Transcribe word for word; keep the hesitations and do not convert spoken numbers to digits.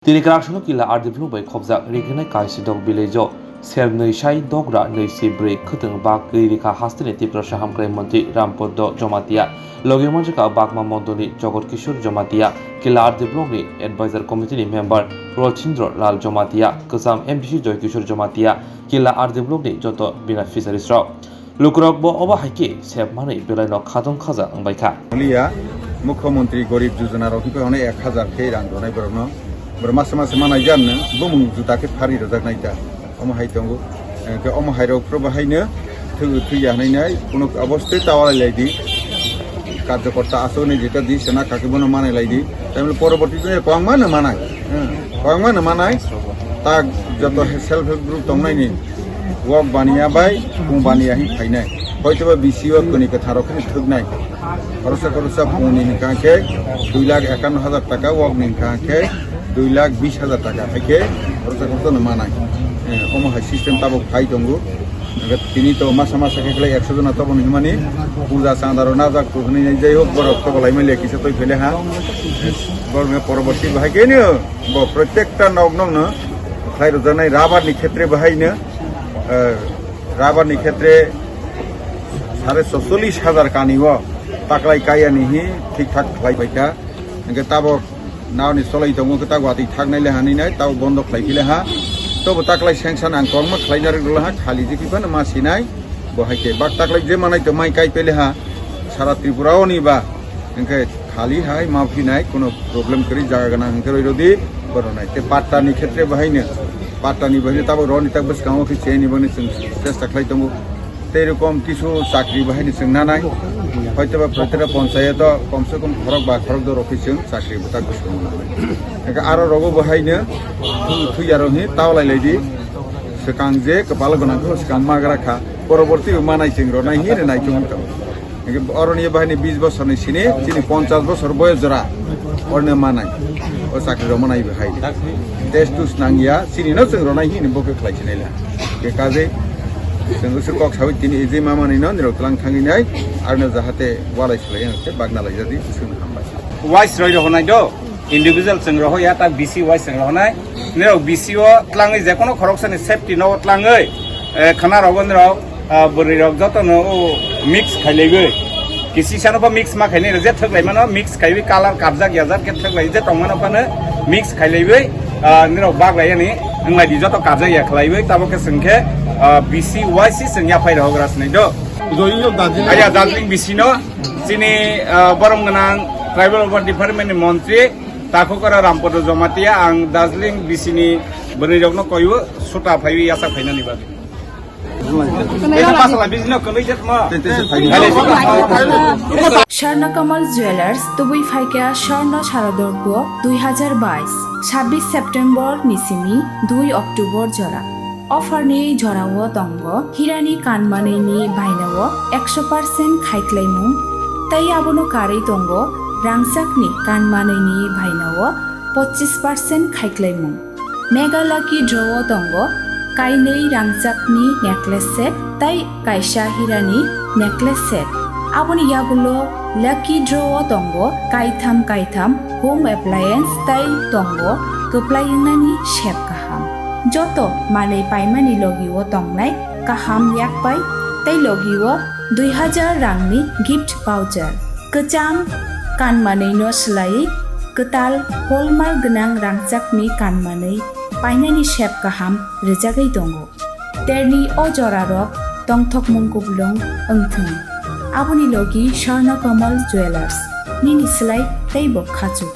Tini kwrak salo Killa R D block bai khobjak Riginai Kaisidok village o ser nwi sai dogra nwi si bwrwi khwtwng bak twi rikha hasteni Tiprasa hamkrai montri Rampodo Jomatia, logi manjakha Bagma mondolni Jogot Kishore Jomatia, Killa R D block ni advisor committee ni member Rochindro Lal Jomatia, kwcham M D C Joy Kishore Jomatia, Killa R D block ni joto beneficiaries rok. Lukurok bo obo hai khe sep manwi belai no khatong khaja wngbai kha. Liya, Mukhyamantri Garib Yojana rok hwnkhai hwnwi ek hazar khe rang rwnai borokno. Borok masa masa manai jan no bumung juta khe phari rwjak nai ta. Omo hai tongo. Hwnkhe omo hai rok phuru bo haino thwi thwi ya hwnwi nai kuno obo tei tawalai lai di. Karjokorta aswk ni jeta di sana kaki bono manai lai di. Tamle poroborti jone kwbangma no manai. Hmm, kwbangma no manai. Ta joto self help group tongnaini wok baniya bai pung baniya hin khainai. Hoitoba B C O kwnwi kwthar rok hin thwknai. Khoroksa khoroksa pungni hwnkha khe dui lakh ekanno hajar taka, wokni hwnkha khe dui lakh bis hajar taka hai khe khoroksa khoroksa no manai. Eh, omo hai system tabuk phai tongo. Hwnkhe tini to masa masa khe khlai ekso jona toboni hwnmani puja chanda rok najak to hwnwi jai hok borok tobolaimani le kisa toi phele ha. Borokni poroborti bahai khe no bo protekta nok nok no khlai rwjaknai rubber ni khetre bahai no, eh, rubber ni khetre sare socholish hajar kani o taklai kaya ni hi thik thak khlai pai kha. Hwnkhe tabok Nao ni solai tongo khe ta watwi thaknai le hani nai tao bondo khlai phi le ha. Tobo taklai sengsa nang kongma khlai narwk rwla ha khali je kiphano ma sinai. Bo hai khe bak taklai je manai to mai kai pele ha. Sara Tripura oni ba hwnkhe khali hai ma phinai kuno problem kwrwi jaga gana hwnkhe roi rodi boronai. Te patta ni khetre bahai no, patta ni bahai no tabo roni tak bwskango khe cheni bani chwng chesta khlai tongo. Tei rokom kisu chakri bahai ni chwng nanai. Hoitoba protera ponchayato komse kom khorok ba khorok do rokhi chwng chakri bwtak bwskango nanai. Eka aro rogo bahai no thu, thu yaro hi taolai lai di. Swkang je kwpal gwnang kho swkang magra kha. Poroborti bo manai chwng ronai hi rwnai chwng tong. Eke oroni bahai ni bis bosor ni sini chini ponchas bosor boyos jora orne manai. O chakri ro manai bahai. Test tus nang ya chini no chwng ronai hi ni bo khe khlai chinai la. Ke kaje chwng usuk kok sawi tini ejai mama ni no nirok tlang thangwi nai arno jahate walai sulai ang te bagna lai jadi usuk hambai. Wise roi rohonai do, individual chwng rohoya ta B C wise chwng rohonai. Nirok B C o tlangwi jekono khoroksa ni safety no tlangwi, eh, khana rogo nirok, ah, bwrwi rok joto no o mix khailaiwi. Kisi sano bo mix ma khainai je thwk lai mano mix khaiwi color kabjak yajak khe thwk lai je tong mano phano mix khailaiwi, ah, nirok bak lai yani wng lai di joto kabjak ya khlaiwi tabo khe chwng khe, ah, B C Y C chwng ya phai rok ras nai do. Join no Darjeeling. Aya Darjeeling B C no chini, ah, borom gwnang tribal welfare department ni montri Takhukara Rampodo Jomatia ang Darjeeling B C ni bwrwi rok no koiwi suta phaiwi yasa phainani bagwi. Tei tei se phai. Swarna Kamal Jewelers, tubui phaikha Swarna Sharadorpo dui hazar bais, sabbish September ni simi dui October jora. Offer ni jorao tongo hirani kanmanwi ni bainao ekso percent khaiklaimung, tei abono karwi tongo rangchakni kanmanwi ni bainao pochis percent khaiklaimung. Mega Lucky Draw o tongo kainwi rangchakni necklace set tei kaisa hirani necklace set. Aboni yagulo Lucky Draw o tongo kaitham kaitham home appliance tei tongo kwplai wngnani sep kaham. Joto manwi paimani logi o tongnai kaham yakpai tei logi o dui hazar rangni gift voucher. Kwcham kanmanwi no swlaiwi kwtal hallmark gwnang rangchakni kanmanwi painani sep kaham rwjagwi tongo. Terni o jorarok tongthokmung kuplung wngthung. Aboni logi Swarna Kamal Jewelers, nini slai teibo khachuk.